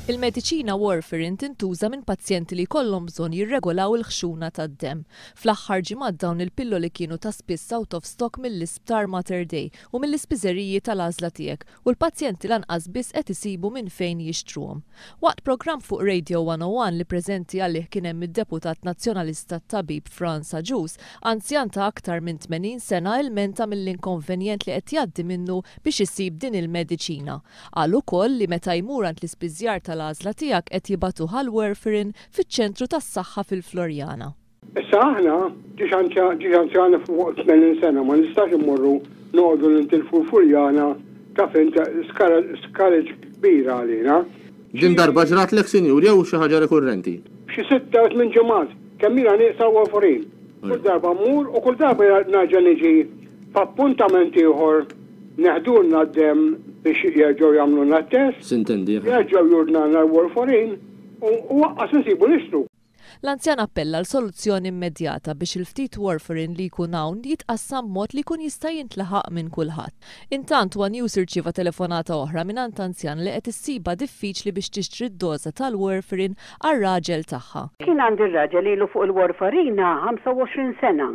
Il-mediċina Warfarin tintuża minn pazjenti li jkollhom bżonn jirregolaw il-ħxuna tad-demm. Fl-aħħar ġimgħat dawn il-pilloli kienu ta' spiss out of stock mill-Isptar Mater Dei u mill-ispiżeriji tal-għażla tiegħek u l-pazjenti lanqas biss qed isibu minn fejn jixtruhom. Waqt programm fuq Radio 101 li preżenti għalih kien hemm id-deputat Nazzjonalista t-tabib Frans Agius, anzjan ta' aktar minn 80 sena ilmenta mill-inkonvenjent li qed jgħaddi minnu biex isib din il-mediċina. Qal ukoll li meta jmur għand l-ispiżjar tal-għażla tiegħek qed jibagħtuh għall-Warfarin fiċ-ċentru tas-saħħa fil-Floriana. Issa aħna ġiex anzjani fuq 80 sena ma nistax immorru noqogħdu nintilfu l-Furjana taf int skariġġ kbir għalina. Din darba ġratlek sinjur jew xi ħaġa rikurrenti? Xi sitta jew tmien ġimgħat kemm ilha nieqsa l-Warfarin. Kull darba mmur u kull darba nerġa' niġi f'appuntament ieħor Neħdulna d-demm biex jerġgħu jagħmlulna t-test. Sintendi. Jerġgħu jordnalna l-warfarin u aqqas insibu nixtru. L-anzjan appella għal soluzzjoni immedjata biex il-ftit warfarin li jkun hawn jitqassam b'mod li jkun jista' jintlaħaq minn kulħadd. Intant, one News irċieva telefonata oħra mingħand anzjana li qed issibha diffiċli biex tixtri d-doża tal-warfarin għar-raġel tagħha. Kien għandi r-raġel ilu fuq il-warfarina 25 sena.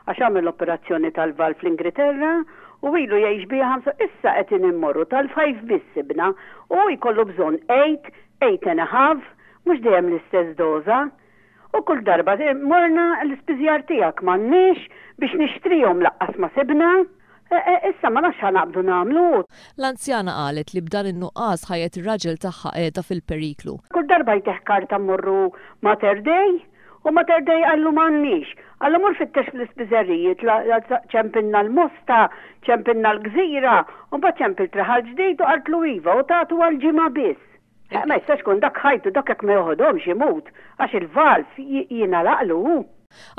Għax għamel operazzjoni tal-valv fl-Ingriterra u ilu jgħix biha ħamsa issa qegħdin immorru tal-five biss sibna u hu jkollu bżonn eight, eight and a half, mhux dejjem l-istess doża. U kull darba morna l-ispiżjar tiegħek m'għandniex biex nixtrihom laqqas ma sibna. Issa ma nafx x'ħa naqbdu nagħmlu. L-anzjana qalet li b'dan in-nuqqas ħajjet ir-raġel tagħha qiegħda fil-periklu. Kull darba jtih karta mmorru Mater Dei U Mater Dei qallu m'għandniex. Qallu mur fittex fl-ispiżeriji, ċempilna l-Mosta, ċempilna l-Gżira, u mbagħad ċempilt Raħal Ġdid u qaltlu iva u tatu għal ġimgħa biss. Ma jistax ikun dak ħajtu dak jekk ma joħodhomx imut għax il-valv jingħalaqlu hu.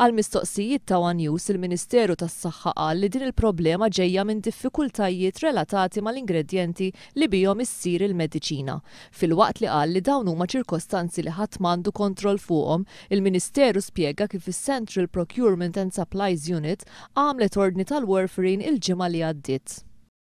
Għal mistoqsijiet ta' one News, il-Ministeru tas-Saħħa qal li din il-problema ġejja minn diffikultajiet relatati mal-ingredjenti li bihom issir il-mediċina. Filwaqt li qal li dawn huma ċirkostanzi li ħadd m'għandu kontroll fuqhom, il-Ministeru spjega kif is-Central Procurement and Supplies Unit għamlet ordni tal-Warfarin il-ġimgħa li għaddiet.